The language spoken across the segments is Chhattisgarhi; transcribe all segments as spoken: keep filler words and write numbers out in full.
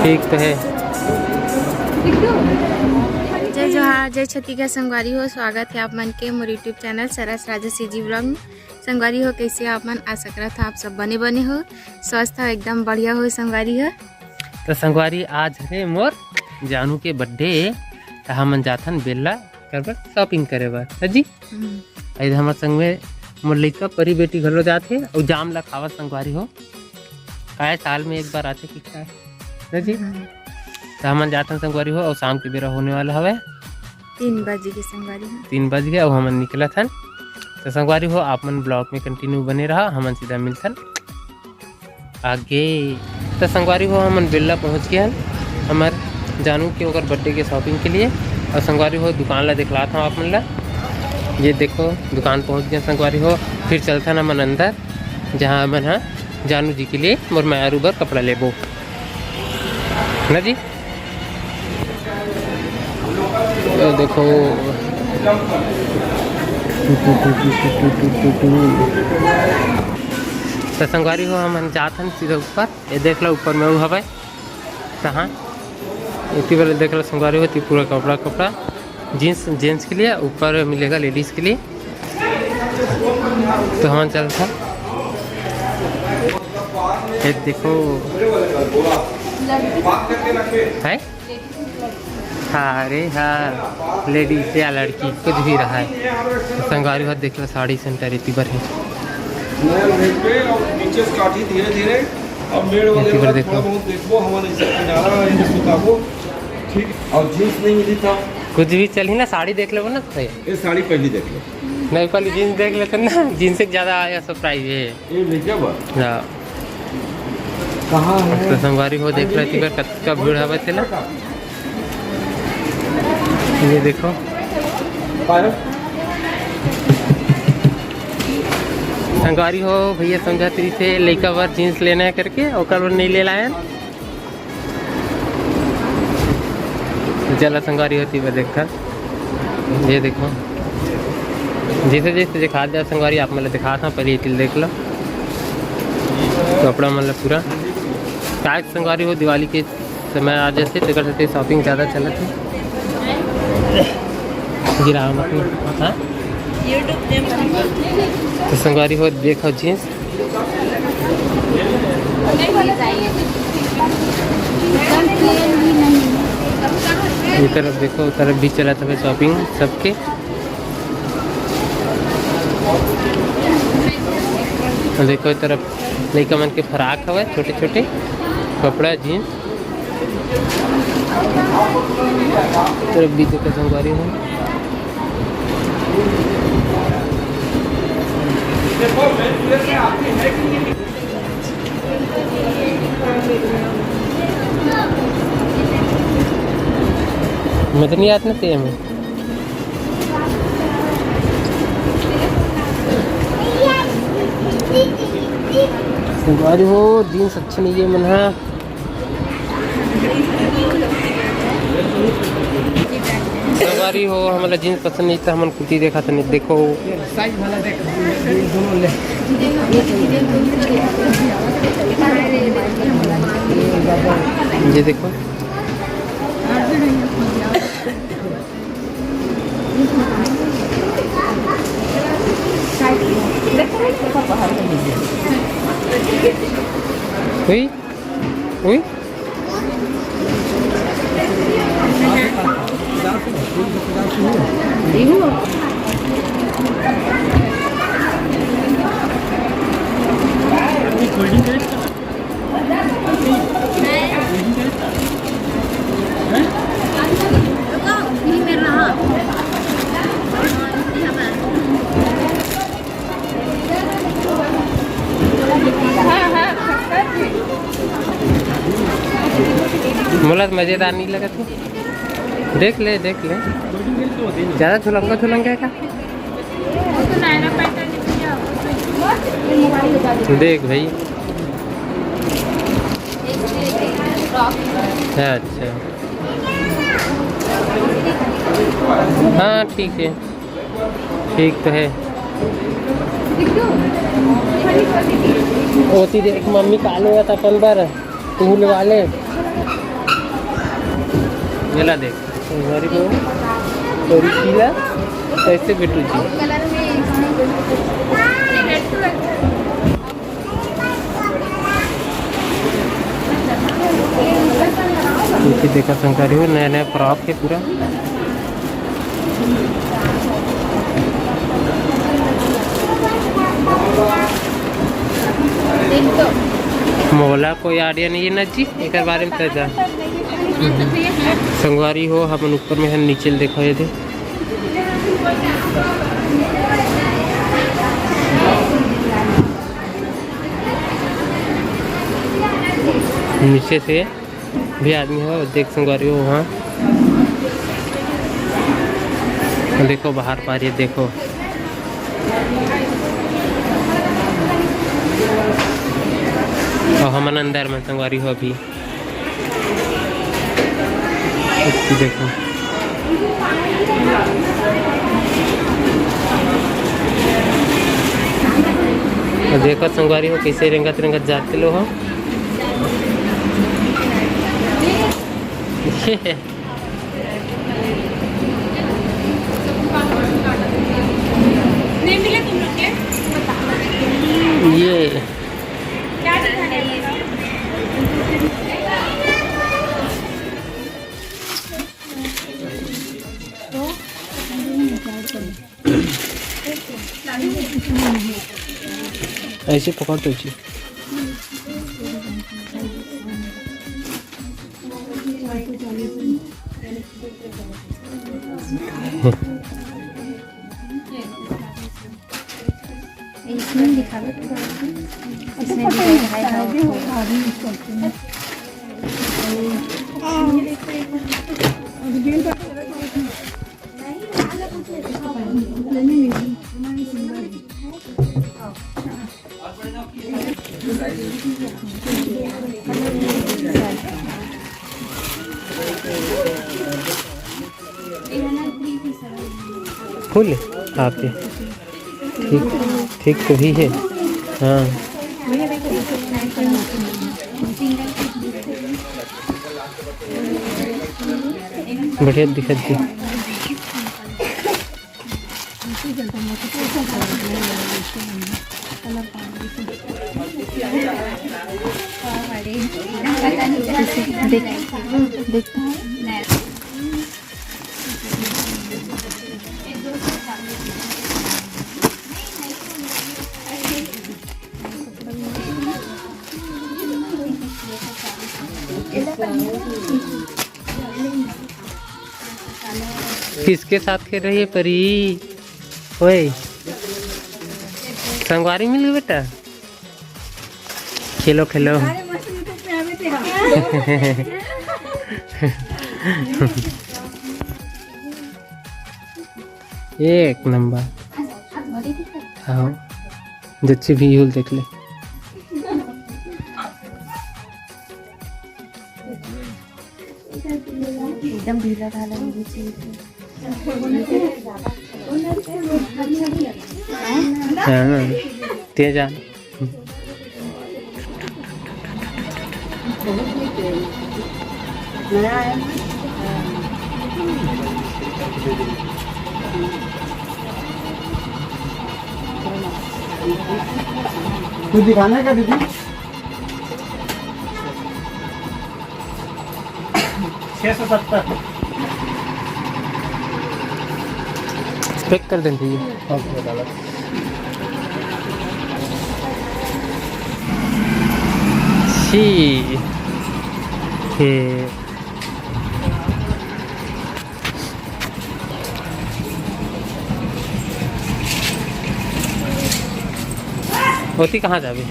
ठीक तो है। जय जोहार, जय छत्तीसगढ़ संगवारी हो, स्वागत है आप मन के मोर YouTube चैनल सरस राजा CG vlog में। संगवारी हो, कैसे आप मन? आशा करत हो आप सब बने बने हो, स्वस्थ हो, एकदम बढ़िया हो संगवारी हो। तो संगवारी, आज हरे मोर जानू के birthday, त हमन जाथन बेल्ला कर बर, shopping करे बर, है जी? हम्म। इधर हमर संग में मोर लइका परी बेटी घलो जात हे, अउ जाम ला खावत संगवारी हो, काय साल में एक बार आथे कि काय, है जी? हम्म। त हमन जाथन संगवारी हो, अउ शाम के बेरा होने वाला हवे। तीन बज गे संगवारी हो। तीन बज गे, अउ हमन निकलत हन। त संगवारी हो, आप मन vlog में continue बने रहा, हमन सीधा मिलथन आगे। त संगवारी हो, हमन बेल्ला पहुँच गे हन हमर जानू के ओकर birthday के shopping के लिए। अउ संगवारी हो, दुकान ला दिखलात हूँ आप मन ला। ये देखो, दुकान पहुँच गे संगवारी हो। फिर चलथन हमन अंदर, जहाँ हमन ह जानू जी के लिए मोर मयारू बर कपड़ा लेबो ना जी। ये देखो, त संगवारी हो, हमन जात हन सीधा ऊपर। ये देख लो, ऊपर में वो हवय, कहाँ? एती वाले देख लो संगवारी हो, एती पूरा कपड़ा, कपड़ा jeans, gents के लिए, ऊपर मिलेगा ladies के लिए। तो हमन चलत हन, ये देखो, है? हाँ, अरे हाँ, ladies या लड़की कुछ भी रहा है। तो संगवारी हो, देख लो, साड़ी center एती बर है। नया मेड़ पे और नीचे से काटी धीरे धीरे। अब मेड़ एती वगैरह बर देखो। थोड़ा बहुत देखबो, हमन ऐसे किनारा है, ये सुताबो। ठीक, और jeans नहीं मिली था। कुछ भी चलही ना, साड़ी देख लेबो ना, सही। ये साड़ी पहली देख लो। नहीं, पहले jeans देख लेते ना, jeans से ज्यादा आया surprise है। ये ले क्या बात? हाँ। कहाँ है? तो संगवारी हो, देख रहे थी, कतका भीड़ हवे तेला। ये देखो। पायल? संगवारी हो, भैया समझात रहिसे लइका बर jeans लेना है करके, ओकर बर नहीं ले लायन। चला संगवारी हो, एती बर देखथन। ये देखो, जैसे जैसे दिखात जात संगवारी, आप मन ला दिखात हंव, पहले एती ल देख लो, कपड़ा मन ला पूरा। काय संगवारी हो, दिवाली के समय आ जाथे, तेकर सेती shopping ज्यादा चलत हे। गिराव मत ना, हाँ? तो संगवारी हो, देखो jeans। ये तरफ देखो, तरफ भी चलत हवे shopping सबके। देखो, ये तरफ लइका मन के frock हवय, छोटे छोटे कपड़ा, jeans। तरफ भी देखो, संगवारी हो। मैं तो नहीं आत ना तेम। संगवारी हो, jeans अच्छा नहीं है मन हा। संगवारी हो, हमला jeans पसंद नहीं, तो हमन कुर्ती देखत हन, देखो। Size वाला देख, ये दोनों ले। ये देखो। हुई? हुई? मोला तो मजेदार नहीं लगत हे। देख ले, देख ले। ज्यादा झुलंगा झुलंगा है का? देख भाई। अच्छा। हाँ, ठीक है। ठीक तो है। ओती देख, मम्मी कालो या त अपन बर तू ले वाले। चला देख, संगवारी हो, और पीला कैसे बिट्टू जी। ये देखा संगवारी हो, नया नया फ्रॉक है पूरा। मोला कोई आइडिया नहीं है ना जी, एकर बारे में तो जा। संगवारी हो, हमन ऊपर में हन, नीचे ल देखो ये दे। नीचे से भी आदमी हो, देख संगवारी हो वहाँ। देखो बाहर पारी, देखो। और हमन अंदर में संगवारी हो अभी। देखो। और देखो संगवारी हो कैसे रेंगत रेंगत जाते लो हो। ये ऐसे पकड़ तो जी। इसमें दिखावे के बाद इसमें भी दिखाए जाओ। फुल आपके ठीक, ठीक तो भी है। हाँ, बढ़िया दिखत थी। देख, देख। किसके साथ खेल रही है परी? ओए, संगवारी मिल गई बेटा, खेलो खेलो। अरे मस्त YouTube पे आवे थे। एक नंबर। हाँ, जच्ची भी यूल देख ले। एकदम ढीला ढाला नहीं चाहिए। हाँ, तेज आ। कुछ दिखाना है क्या दीदी? छः सौ सत्तर। पैक कर दें भैया। ठीक है। होती कहाँ जाबे?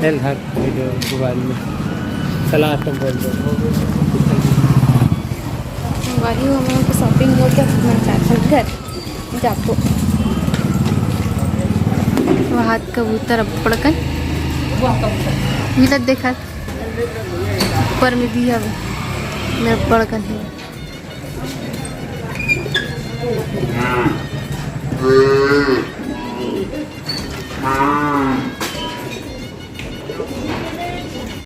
चल हट, वीडियो मोबाइल में चला, तुम बोल दो। संगवारी हो, हमन के शॉपिंग हो गया, मैं जाथन घर जातो। वहाँ कबूतर अब्बड़ कन मिलत देखत, ऊपर में भी हवे, मेरे अब्बड़ कन है।